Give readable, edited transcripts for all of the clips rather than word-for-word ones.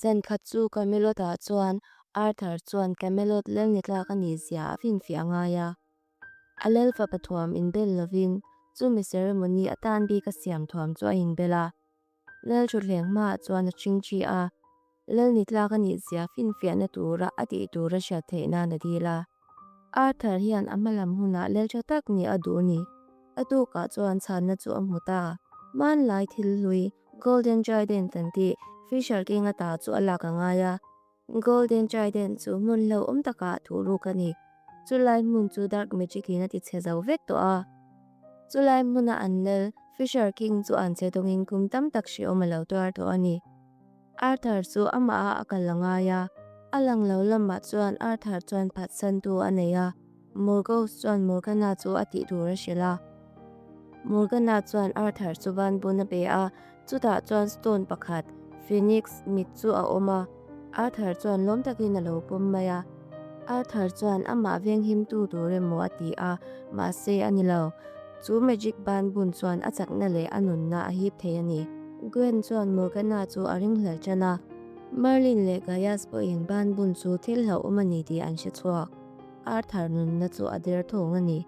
Zan khat chu Camelot-ah chuan Arthur chuan Camelot lal ni tlak a nih zia a finfiah a ngai a. A lal fapa thuam inbel lovin chumi ceremony atan bik a siam thuam chu a inbel a. Lal thutthleng hmaah chuan a chingchi a. Lal ni tlak a nih zia finfiahna tura a tih tur a hriat theih nan a dil a. Arthur hian a hma lam hunah lal tha tak nih a duh ni. A tukah chuan chhanna chu a hmu ta. Hmanlai thil hlui Golden Trident an tih Fisher King a ta chu a lak a ngai a. Golden Trident chu hmun hlauhawm takah thuhruk a ni. Chulai hmun chu Dark Magic in a ti chhe zo vek tawh a. Chulai hmuna an lal Fisher King chu an che dawngin kum tam tak hrehawm a lo tuar tawh a ni. Arthur chu amah a a kal a ngai a, a lang lo lamah chuan Arthur chuan phatsantu a nei a, Morgause chuan Morgana chu a tih tur a hrilh a. Morgana chuan Arthur chu van bun a pe a, chutah chuan stone pakhat, Phoenix, mit chu a awm a, Arthur chuan lawm takin a lo pawm mai a. Arthur chuan amah venghimtu tur emaw a ti a, mahse a ni lo. Chu magic ban bun chuan a chakna leh a nunna a hip thei a ni. Gwen chuan Morgana chu a ringhlel tan a. Merlin leh Gaius pawhin ban bun chu thil hlauhawm a ni tih an hre chhuak. Arthur nunna chu a der thawng a ni.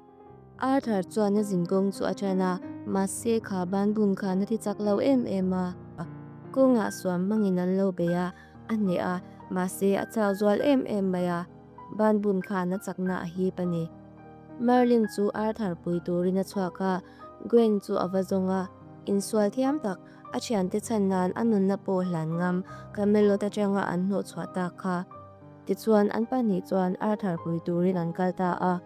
Arthur chuan a zinkawng chu a tan a, mahse kha ban bun khan a ti chak lo em em a. Kawngah suam hmangin an lo bei a, a hneh a, mahse a chau zual em em mai a. Ban bun khan a chakna a hip a ni. Merlin chu Arthur pui turin a chhuak a, Gwen chu a va zawng a, insual thiam tak, a thiante chhan nan a nunna pawh hlan ngam Camelot atanga an hnawhchhuah tak kha. Tichuan an pahnih chuan Arthur pui turin an kal ta a.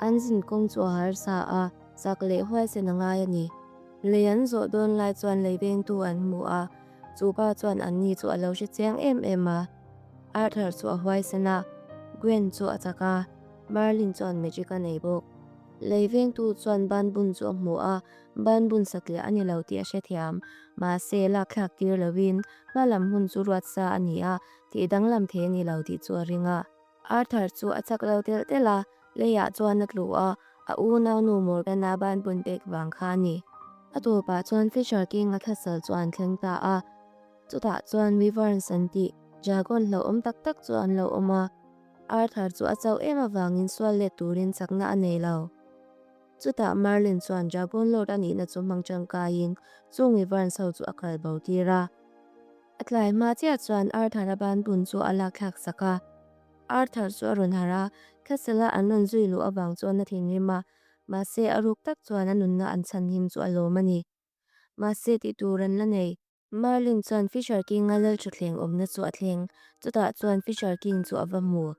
An zin kawng chu a harsa a, chak leh huaisen a ngai a ni. Lei an zawh dawn lai chuan lei vengtu an hmu a, chu pa chuan anni chu a lo hre chiang em em a. Arthur chu a huaisen a, Gwen chu a chak a. Merlin chuan magic a nei bawk. Lei vengtu chuan ban bun chu a hmu a, ban bun satliah a ni lo tih a hrethiam. Mahse, lakthlak tir lovin hma lam hmun chu ruat sa a ni a, tih danglam thei a ni lo tih chu a ring a. Arthur chu a chak lo telh telh a, leiah chuan a tlu a, a unaunu Morgana ban bun pek vang kha a ni. A tawpah chuan Fisher King-a thlasal chu an thleng ta a. Chutah chuan Wyverns an tih dragon hlauhawm tak tak chu an lo awm a. Arthur chu a chauh em avangin sual let turin chakna a nei lo. Chutah Merlin chuan Dragon Lord a nihna chu hmang tangkaiin chung Wyverns ho chu a kal bo tir a. A tlai hma chiah chuan Arthur-a ban bun chu a lak thlak sak a. Arthur chu a rawn harh a, castle-a an rawn zui luh avang chuan a thinrim a, mahse a ruk tak chuan a nunna an chhanhim chu a lawm a ni. Mahse tih tur an la nei. Merlin chuan Fisher King-a lal thutthleng awmna chu a thleng, chutah chuan Fisher King chu a va hmu.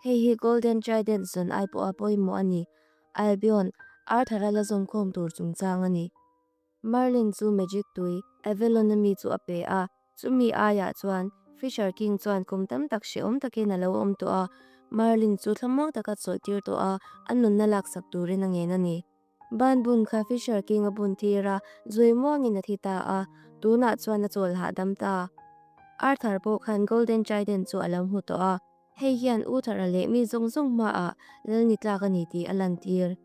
Hei hi Golden Trident zawn ai pawha pawimawh a ni, Albion, Arthur-a la zawmkhawm tur chungchang a ni. Merlin chu magic tui, Avalon-a mi chu a pe a, chumi aiah chuan Fisher King chuan kum tam tak hrehawm takin a lo awm tawh a, Merlin chu thlamuang taka chawlhtir tawh a, a nunna laksak turin a ngen a ni. Ban bun kha Fisher King a bun tir a, zui muangin a thi ta a, tunah chuan a chawl hahdam ta. Arthur pawh khan Golden Trident chu a lo hmu tawh a, hei hian Uther-a leh mi zawng zawng hmaah lal ni tlak a ni tih a lantir.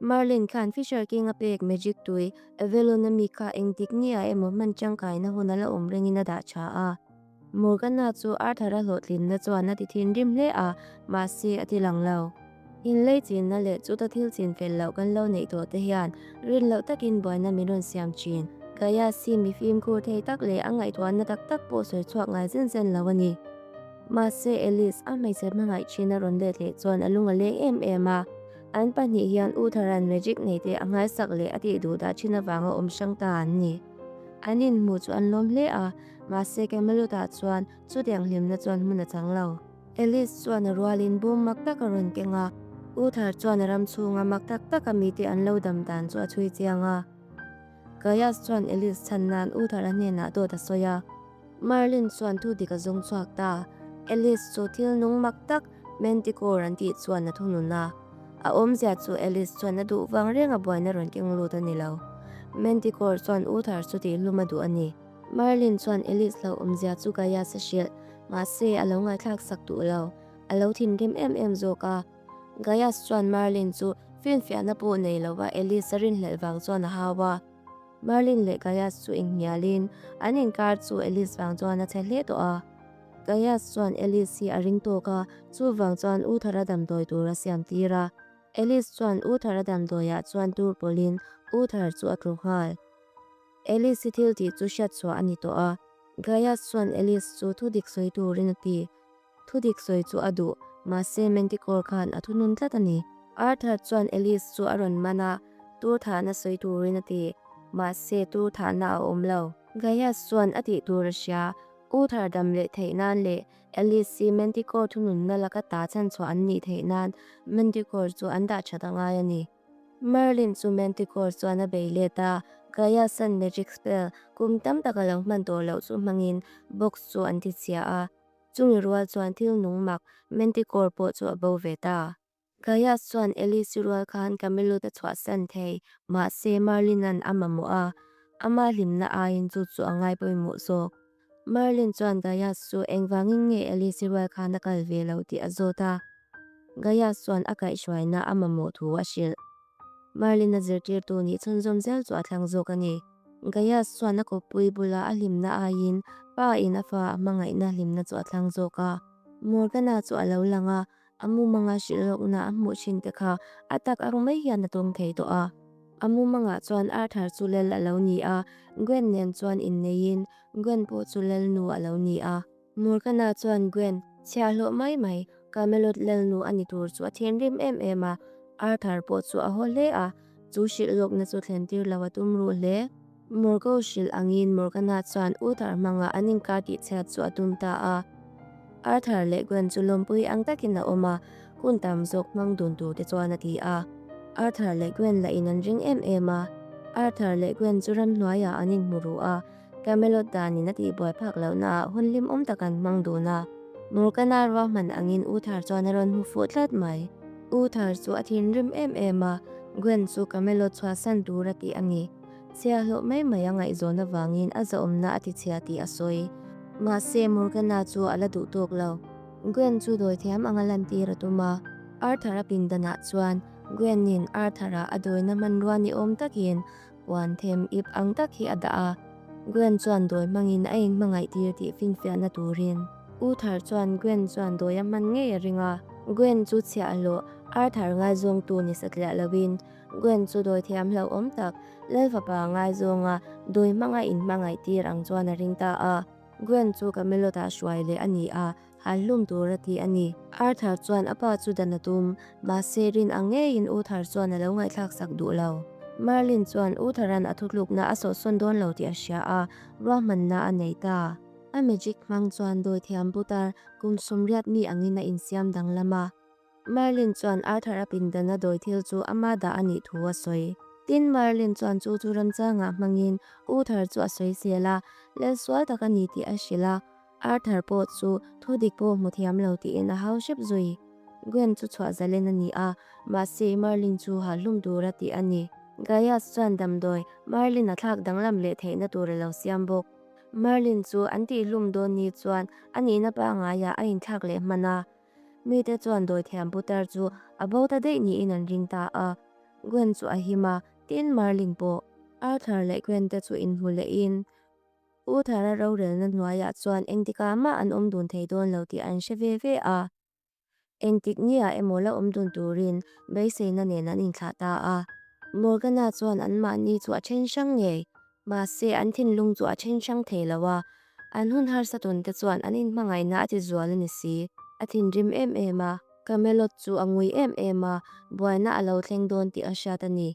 Merlin khan Fisher King a pek magic tui Avalon-a mi kha engtik nia emaw hman tangkaina hun a la awm rengin a dah tha a. Morgana chu Arthur-a hlawhtlinna chuan a ti thinrim hle a, mahse a ti lang lo. Inlei chinna leh chuta thil chin fel loh kan lo neih tawh te hian rin loh takin buaina min rawn siam thin. Gaius hi mi fimkhur thei tak leh a ngaihtuahna tak tak pawh sawi chhuak ngai zen zen lo a ni. Mahse Alice, a hmeichhe hmangaih thin a rawn let leh chuan a lung a leng em em a. An pahnih hian Utharan magic nei te a nghaisak leh a tih duh dah thin avanga awm hrang ta an ni. An inhmuh chu an lawm hle a, mahse Camelot-ah chuan chutiang hlimna chuan hmun a chang lo. Alice chuan a rualin bum mak tak a rawn keng a, Uther chuan a ram chhunga mak tak taka mite an lo dam dan chu a chhui chiang a. Gaius chuan Alice chhan nan Uther-a hnenah dawt a sawi a. Merlin chuan thu dik a zawng chhuak ta. Alice chu thil nung mak tak Manticore an tih chuan a thunun a. A awmzia chu Alice chuan a duh vang reng a buaina rawn keng lut a ni lo. Manticore chuan Uther chu tihhlum a duh a ni. Merlin chuan Alice lo awmzia chu Gaius a hrilh, mahse a lo ngaithlak sak duh lo. A lo thinrim em em zawk a. Gaius chuan Merlin chu finfiahna pawh nei lova Alice a rinhlelh vang chuan a hau a. Merlin leh Gaius chu inhnialin an inkar chu Alice vang chuan a chhe hle tawh a. Gaius chuan Alice hi a ring tawk a, chuvang chuan Uther-a damdawi tur a siam tir a. Alice chuan Uther-a damdawiah chuan tur pawlhin Uther chu a tlu nghal. Alice-i thil tih chu hriat chhuah a ni tawh a, Gaius chuan Alice chu thudik sawi turin a ti. Thudik sawi chu a duh, mahse Manticore khan a thunun tlat a ni. Arthur chuan Alice chu a rawn man a, tur thahna sawi turin a ti, mahse tur thahna a awm lo. Gaius chuan a tih tur a hria, Uther dam leh theih nan leh Alice hi Manticore thununna laka ta chhanchhuah an nih theih nan Manticore chu an dah that a ngai a ni. Merlin chu Manticore chuan a bei let a, Gaius-a'n magic spell kum tam tak a lo hman tawh loh chu hmangin box chu an ti chhia a, chumi rual chuan thil nung mak Manticore pawh chu a bo ve ta. Gaius chuan Alice rual khan Camelot a chhuahsan thei, mahse Merlin-a'n a mamawh a, ama hlimna aiin chu chu a ngai pawimawh zawk. Merlin chuan Gaius chu engvangin nge Alice rual khan a kal ve lo tih a zawt a, Gaius chuan a kaihhruaina a mamawh thu a hrilh. Merlin-a zirtirtu nih chhunzawm zel chu a thlang zawk a ni. Gaius chuan a kawppui bula a hlimna aiin pa in a fa a hmangaihna hlimna chu a thlang zawk a. Morgana chu a lo lang a, A mumanga hrilhlawkna a hmuh thin te kha a tak ang mai hian a tum thei tawh a. A mumangah chuan Arthur chu lel a lo ni a, Gwen nen chuan inneiin Gwen pawh chu lel nu a lo ni a. Morgana chuan Gwen, chhiahhlawh mai mai, Camelot lel nu a ni tur chu a thinrim em em a, Arthur pawh chu a haw hle a, chu hrilhlawkna chu thlen tir lo a tum ruh hle. Morgo hrilh angin Morgana chuan Uther hmanga an inkar tihchhiat chu a tum ta a. Arthur leh Gwen chu lawmpui ang takin a awm a, hun tam zawk hmang dun tur te chuan a ti a. Arthur leh Gwen lah in an ring em em a. Arthur leh Gwen chu ramhnuaiah an inhmu ruh a, Camelot danin a tihbuai phak lohnaah hun hlimawm tak an hmang dun a. Morgana ruahman angin Uther chuan a rawn hmu fuh tlat mai. Uther chu a thinrim em em a, Gwen chu Camelot chhuahsan tur a ti a ni. Chhiahhlawh mai mai a ngaihzawn avangin a zahawmna a tichhia tih a sawi. Mahse, Morgana chu a la duh tawk lo. Gwen chu dawithiam anga lantir a tum a. Arthur-a pindanah chuan Gwen-in Arthur-a a dawina hmanrua ni awm takin puan them ip ang tak hi a dah a. Gwen chuan dawi hmangin a inhmangaihtir tih finfiahna turin. Uther chuan Gwen chuan dawi a hman ngei a ring a. Gwen chu chhiahhlawh Arthur ngaizawngtu ni satliah loin Gwen chu dawi thiam hlauhawm tak, Lal fapa ngaizawnga dawi hmanga inhmangaihtir ang chuan a ring ta a. Gwen chu Camelot-ah hruai leh a ni a, halhlum tur a ti a ni. Arthur chuan a pa chu dan a tum, mahse rin ang ngeiin Uther chuan a lo ngaihthlak sak duh lo. Merlin chuan Uther-a'n a thutlukna a sawhsawn dawn lo tih a hria a, ruahmanna a nei ta. A magic hmang chuan dawithiam putar kum 80 mi angin a insiam danglam a. Merlin chuan Arthur-a pindana dawi thil chu ama dah a nih thu a sawi. Tin, Merlin chuan chu chu ramchangah hmangin Uther chu a sawi sel a, lel sual tak a ni tih a hrilh a. Arthur pawh chu thu dik pawh hmu thiam lo tiin a hau hrep zui. Gwen chu chhuah zalen a ni a, mahse Merlin chu hahlum tura tih a ni. Gaius chuan damdawi Merlin a thlak danglam leh theihna tur a lo siam bawk. Merlin chu an tihhlum dawn ni chuan a nihna pangaiah a inthlak leh hman a. Mite chuan dawithiam putar chu a bo ta daih niin an ring ta a. Gwen chu a him a, tin Merlin pawh. Arthur leh Gwen te chu inhmu lehin Uther-a rorelna hnuaiah chuan engtikah mah an awm dun thei dawn lo tih an hre ve ve a. Engtik nia emaw la awm dun turin beiseina nen an inthlah ta a. Morgana chuan anmahni chu a then hrang ngei. Mahse, an thinlung chu a then hrang thei lo a, an hun harsa tawn te chuan an inhmangaihna a ti zual a ni si. A thinrim em em a, Camelot chu a ngui em em a, buaina a lo thleng dawn tih a hriat a ni.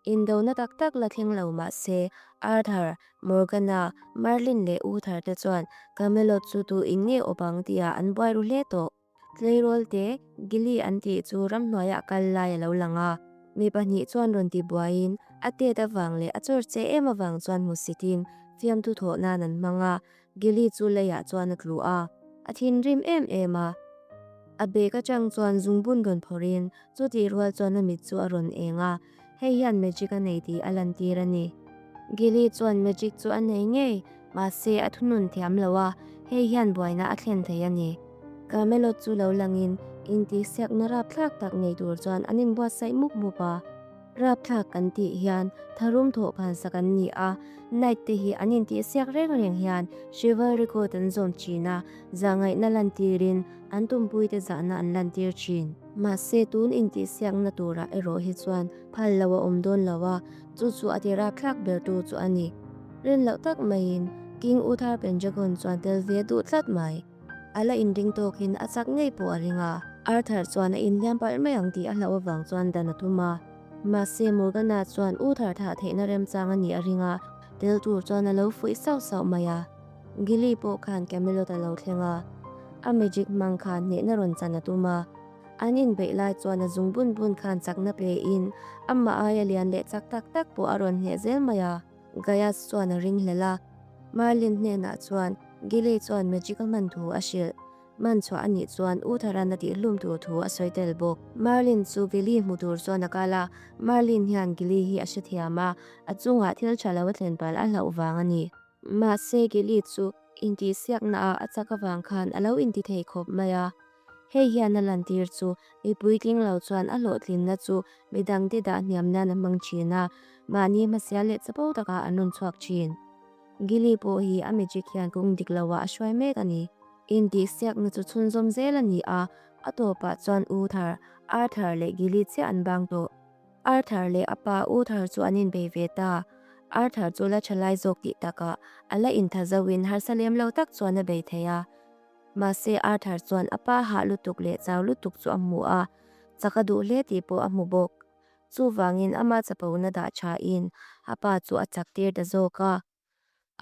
Indona tak tak la thleng lo mahse, Arthur, Morgana, Merlin leh Uther te chuan Camelot chu tu in nge awp ang tihah an buai ru hle tawh. Tleirawl te Gili an tih chu ramhnuaiah kal lai a lo lang a, mi pahnih chuan rawn ti buaiin a tet avang leh a chawr che em avang chuan hmusitin fiamthu thawh nan an hmang a, Gili chu leiah chuan a tlu a, a thinrim em em a. A bag atang chuan zungbun rawn phawrhin chutih rual chuan a mit chu a rawn eng a, Hei hian magic a nei tih a lantir a ni. Gilly chuan magic chu a nei ngei, mahse a thunun thiam lo a, hei hian buaina a thlen thei a ni. Camelot chu lo langin intihsiakna rapthlak tak nei tur chuan an inbuatsaih mup mup a. Rapthlak kan tih hian tharum thawh phalsak an ni a, Knight te hi an intihsiak reng reng hian chivalry code an zawm thin a, zahngaihna lantirin an tumpuite zahna an lantir thin. Mahse tun intihsiakna turah erawh hi chuan phal lo a awm dawn lo a, chu chu a ti rapthlak bertu chu a ni. Rin loh tak maiin King Uther Pendragon chuan tel ve duh tlat mai. A la inring tawkin a chak ngei pawh a ring a, Arthur chuan a inhliam palh mai ang tih a hlauh avang chuan dan a tum a. Mahse Morgana chuan Uther thah theihna remchang a nih a ring a, tel tur chuan a lo fuih sauh sauh mai a. Gilly pawh khan Camelot a lo thleng a, a magic hmang khan hnehna rawn chan a tum a. An inbeih lai chuan a zung bun bun khan chakna pe in amah aia lian leh chak tak tak pawh a rawn hneh zel mai a. Gaius chuan a ringhlel a, Merlin hnenah chuan Gilly chuan magic a hman thu a hrilh. Man chhuah a nih chuan Utharan a tihhlum tur thu a sawi tel bawk. Merlin chu Gilly hmu tur chuan a kal a, Merlin hian Gilly hi a hrethiam a, a chungah thil tha lo a thlen palh a hlauh vang a ni. Mahse Gilly chu intihsiakna ah a chak avang khan a lo intithei khawp mai a. Hei hian a lantir chu mi puitling lo chuan a hlawhtlinna chu midangte dah hniam nan a hmang thin a, mahni hmasial leh chapo takah an rawn chhuak thin. Gilly pawh hi a magic hian kawng dik loah a hruai mek a ni. Intihsiakna chu chhunzawm zel a ni a, a tawpah chuan Uther, Arthur leh Gilly chiah an bang tawh. Arthur leh a pa Uther chu an inbei ve ta. Arthur chu la tha lai zawk tih takah a la intha zoin harsa lem lo tak chuan a bei thei a. Mahse Arthur chuan a pa hah lutuk leh chau lutuk chu a hmu a, chak a duh hle tih pawh a hmu bawk. Chuvangin ama chapona dah thain a pa chu a chak tir ta zawk a.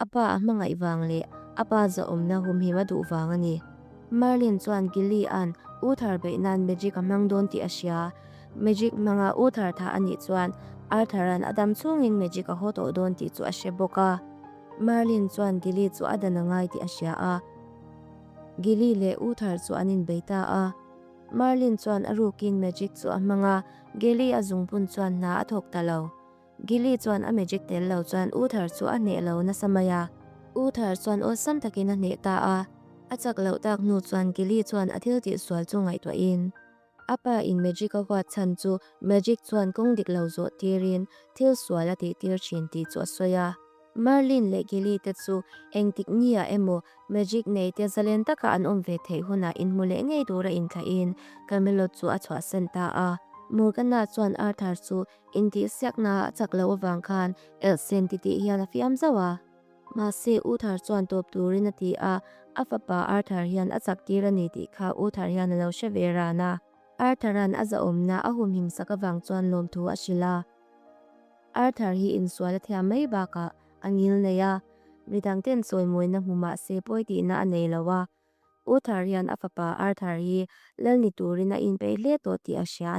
A pa a hmangaih vang leh a pa zahawmna humhim a duh vang a ni. Merlin chuan Gilly-a'n Uther beih nan magic a hmang dawn tih a hria. Magic hmanga Uther thah a nih chuan Arthur-a'n a dam chhungin magic a haw tawh dawn tih chu a hre bawk a. Merlin chuan Gilly chu a dan a ngai tih a hria a. Gilly leh Uther chu an inbei ta a. Merlin chuan a rukin magic chu a hmang a, Gilly a zungpun chuan hna a thawk ta lo. Gilly chuan a magic tel lo chuan Uther chu a hneh lo nasa mai a. Uther chuan awlsam takin a hneh ta a. A chak loh tak hnu chuan Gilly chuan a thil tihsual chu ngaihtuahin a pa in magic a huat chhan chu magic chuan kawng dik lo zawh tirin thil sual a tih tir thin tih chu a sawi a. Merlin leh Gilly te chu engtik nia emaw magic nei te zalen taka an awm ve theih hunah inhmu leh ngei tura inthlahin Camelot chu a chhuahsan ta a. Morgana chuan Arthur chu intihsiakna a chak loh avang khan elhsen titih hian a fiam zauh a. Mahse Uther chuan tawp turin a ti a, a fapa Arthur hian a chak tir a ni tih kha Uther hian a lo hre ve ran a. Arthur-a'n a zahawmna a humhim sak avang chuan lawmthu a hrilh a. Arthur hi insual a thiam mai bakah a ngil nei a, midangten chawimawina hmu mahse pawi tihna a nei lo a. Uther hian a fapa Arthur hi lal ni turin a inpeih hle tawh tih a hria a ni.